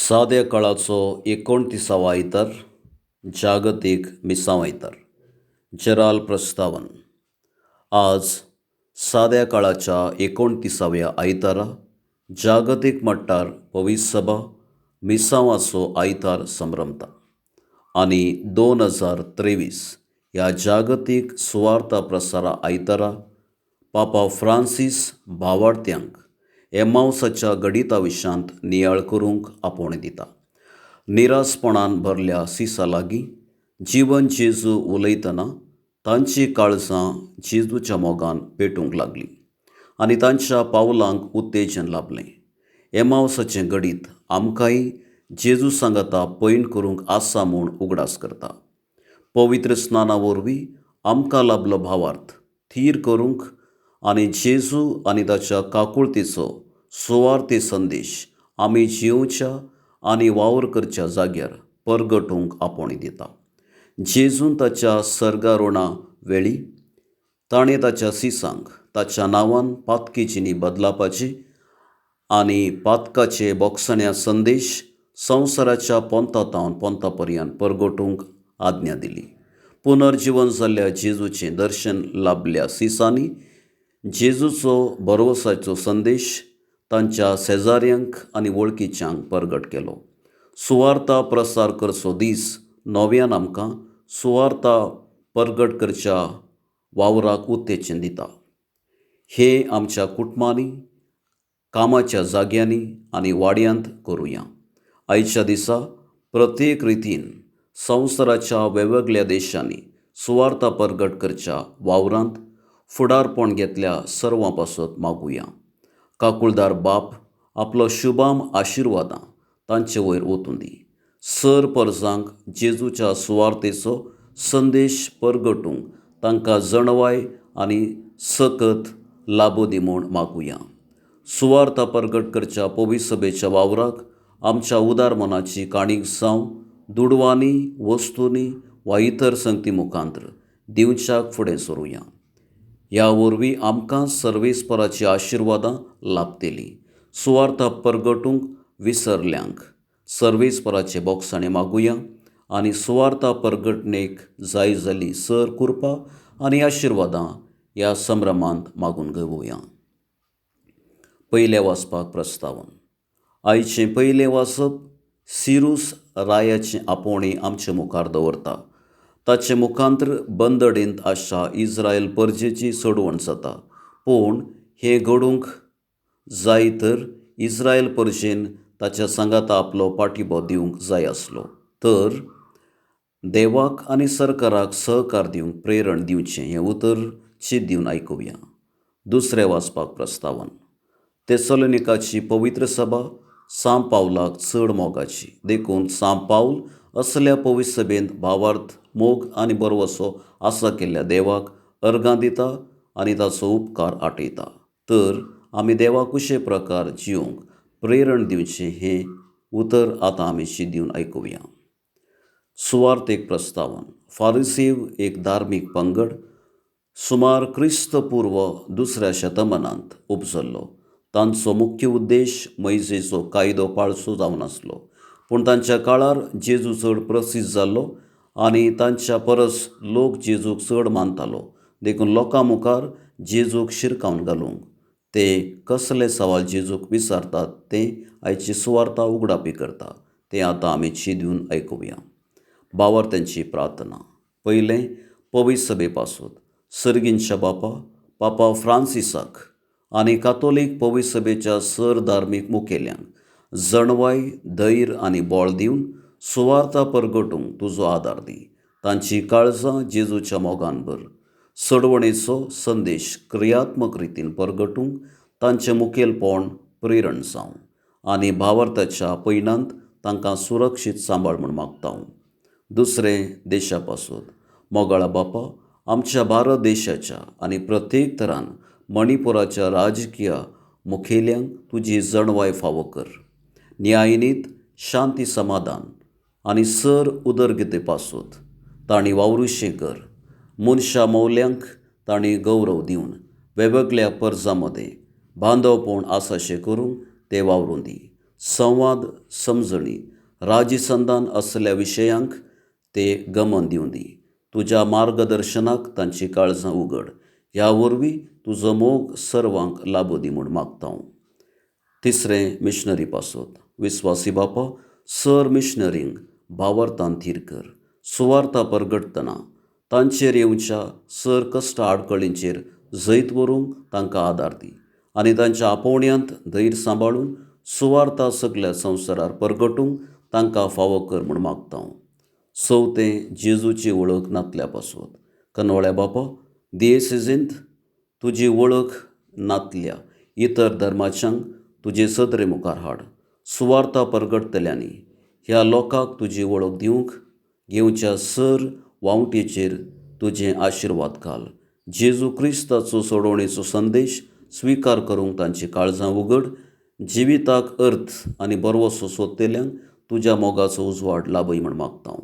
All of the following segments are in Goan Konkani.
साद्या काळाचो 29वो आयतार, जागतीक मिसांव आयतार. जेराल प्रस्तावन. आज साद्या काळाच्या 29व्या आयतारा जागतीक मट्टार पवित्र सभा मिसांवाचो आयतार संभ्रमता आनी 2023 ह्या जागतीक सुवार्ता प्रसारा आयतारा पापा फ्रांसीस भावार्थ्यांक एमावसाच्या घडिता विशांत नियाळ करूंक आपोवणें दिता. निरासपणान भरल्या सिसा लागीं जिवन जेजू उलयतना तांची काळजां जेजूच्या मोगान पेटूंक लागलीं आनी तांच्या पावलांक उत्तेजन लाभलें. एमावसाचें घडीत आमकांय जेजू सांगाता पयण करूंक आसा म्हूण उगडास करता. पवित्र स्नाना वरवीं आमकां लाभलो भावार्थ थीर करूंक आनी जेजू आनी ताच्या काकुळतेचो सुवार्थी संदेश आमी जिवच्या आनी वावर करच्या जाग्यार परगटूंक आपोवणें दिता. जेजून ताच्या सर्गारोणा वेळी ताणें ताच्या सिसांक ताच्या नांवान पातकी जिणी बदलापाची आनी पातकाचे बोगसण्या संदेश संवसाराच्या पोंता तावन पोंता पर्यंत परगटूंक आज्ञा दिली. पुनर्जिवन जाल्ल्या जेजूचें दर्शन लाभल्या सिसांनी जेजूचो भरवसाचो संदेश तांच्या शेजाऱ्यांक आनी वळखीच्यांक परगट केलो. सुवार्ता प्रसार करचो दीस नव्यान आमकां सुवार्ता परगट करच्या वावराक उत्तेजन दिता. हें आमच्या कुटुंबांनी, कामाच्या जाग्यांनी आनी वाड्यांत करुया. आयच्या दिसा प्रत्येक रितीन संवसाराच्या वेगवेगळ्या देशांनी सुवार्ता परगट करच्या वावरांत फुडारपण घेतल्या सर्वां पासत मागुया. काकुळदार बाप आपलो शुभाम आशिर्वादां तांचे वयर ओतूं दी. सर परजांक जेजूच्या सुवार्थेचो संदेश परगटूंक तांकां जणवाय आनी सकत लाबो दी म्हूण मागुया. सुवार्ता परगट करच्या पवित्र सभेच्या वावराक आमच्या उदार मनाची काणीक जावं दुडवांनी, वस्तूंनी वा इतर संगती मुखांत्र दिवच्याक फुडें सरुया. ह्या वरवीं आमकां सर्वेस्पराची आशिर्वादां लाभतलीं. सुवार्ता परगटूंक विसरल्यांक सर्वेस्पराचे बोगसाणे मागुया आनी सुवार्ता परगटणेक जाय जाल्ली सर कृपा आनी आशिर्वादां ह्या संभ्रमांत मागून घेवया. पयलें वाचपाक प्रस्तावन. आयचें पयलें वाचप सिरूस रायाचें आपोवणें आमचे मुखार दवरता. ताचे मुखांत्र बंदडेंत आशा इस्रायल परजेची सोडवण जाता. पूण हें घडूंक जाय तर इस्रायल परजेन ताच्या सांगाता आपलो पाठिंबो दिवंक जाय आसलो. तर देवाक आनी सरकाराक सहकार दिवंक प्रेरण दिवचें हें उतर चीत दिवन आयकुया. दुसरें वाचपाक प्रस्तावन. तेसलोनिकाची पवित्र सभा सांव पावलाक चड मोगाची, देखून सांव पावल असल्या पवित्र सभेंत भावार्थ, मोग आनी बरवसो आसा केल्ल्या देवाक अर्गां दिता आनी ताचो उपकार आटयता. तर आमी देवाक कशे प्रकार जिवंक प्रेरण दिवचें हें उतर आतां आमी शी दिवन आयकुया. सुवार्थ एक प्रस्तावन. फारिसीव एक धार्मीक पंगड सुमार क्रिस्तपूर्व 2ऱ्या शतमानांत उपजल्लो. तांचो मुख्य उद्देश मैजेचो कायदो पाळचो जावन आसलो. पूण तांच्या काळार जेजू चड प्रसिद्ध जाल्लो आनी तांच्या परस लोक जेजूक चड मानतालो. देखून लोकां मुखार जेजूक शिरकावन घालूंक ते कसले सवाल जेजूक विचारतात तें आयची सुवार्ता उगडापी करता. तें आतां आमी ची दिवन आयकुया. भावार्थ्यांची प्रार्थना. पयलें, पवित्र सभे पासून सर्गींच्या बापा पापा फ्रांसिसाक आनी कातोलीक पवित्र सभेच्या सर धार्मीक मुखेल्यांक जणवाय, धैर्य आनी बळ दिवन सुवार्ता परगटूंक तुजो आदार दी. तांची काळजां जेजूच्या मोगान भर. सोडवणेचो संदेश क्रियात्मक रितीन परगटूंक तांचें मुखेलपण प्रेरण जावं आनी भावार्थाच्या पयणांत तांकां सुरक्षीत सांबाळ म्हूण मागता. दुसरें, देशा पासून मोगाळा बापा आमच्या भारत देशाच्या आनी प्रत्येक तरान मणिपुराच्या राजकीय मुखेल्यांक तुजी जणवाय फावो कर. न्यायनीत, शांती, समाधान आनी सर उदरगते पासून तांणी वावरुशें कर. मनशा मौल्यांक तांणी गौरव दिवन वेगवेगळ्या परजां मदें बांदवपण आसाशें करूंक ते वावरून दी. संवाद, समजणी, राजीसंधान असल्या विशयांक ते गमन दिवं दी. तुज्या मार्गदर्शनाक तांची काळजां उगड. ह्या वरवीं तुजो मोग सर्वांक लाबू दी म्हूण मागता. तिसरें मिशनरी पासत. विस्वासी बापा, सर मिशनरींक भावार्थान थीर कर. सुवार्ता परगटतना तांचेर येवच्या सर कश्ट आडखळींचेर जैत व्हरूंक तांकां आदार दी आनी तांच्या आपोवण्यांत धैर्य सांबाळून सुवार्ता सगल्या संवसारार परगटूंक तांकां फावो कर म्हूण मागता. चवथें जेजूची वळख नातल्या पासत. कनवळ्या बापा, दियेसेजींत तुजी वळख नातल्या इतर धर्माच्यांक तुजे सदरे मुखार हाड. सुवार्ता परगटतल्यांनी ह्या लोकांक तुजी वळख दिवंक घेवच्या सर वावटेचेर तुजें आशिर्वाद घाल. जेजू क्रिस्ताचो सोडवणेचो संदेश स्विकार करूंक तांची काळजां उगड. जिविताक अर्थ आनी बरवसो सोदतल्यांक तुज्या मोगाचो उजवाड लाभय म्हूण मागता.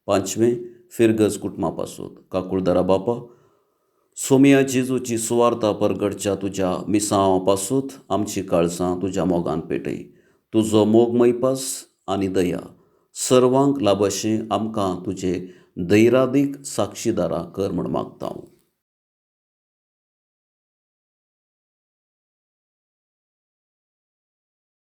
पांचवें फिरगज कुटुंबा पासत. काकुळदारा बापा, सोमया जेजूची सुवार्ता परगटच्या तुज्या मिसांवा पासत आमची काळजां तुज्या मोगान पेटय. तुजो मोगमय पास आनी दया सर्वांक लाभशें आमकां तुजे दैरादीक साक्षीदारां कर म्हूण मागता.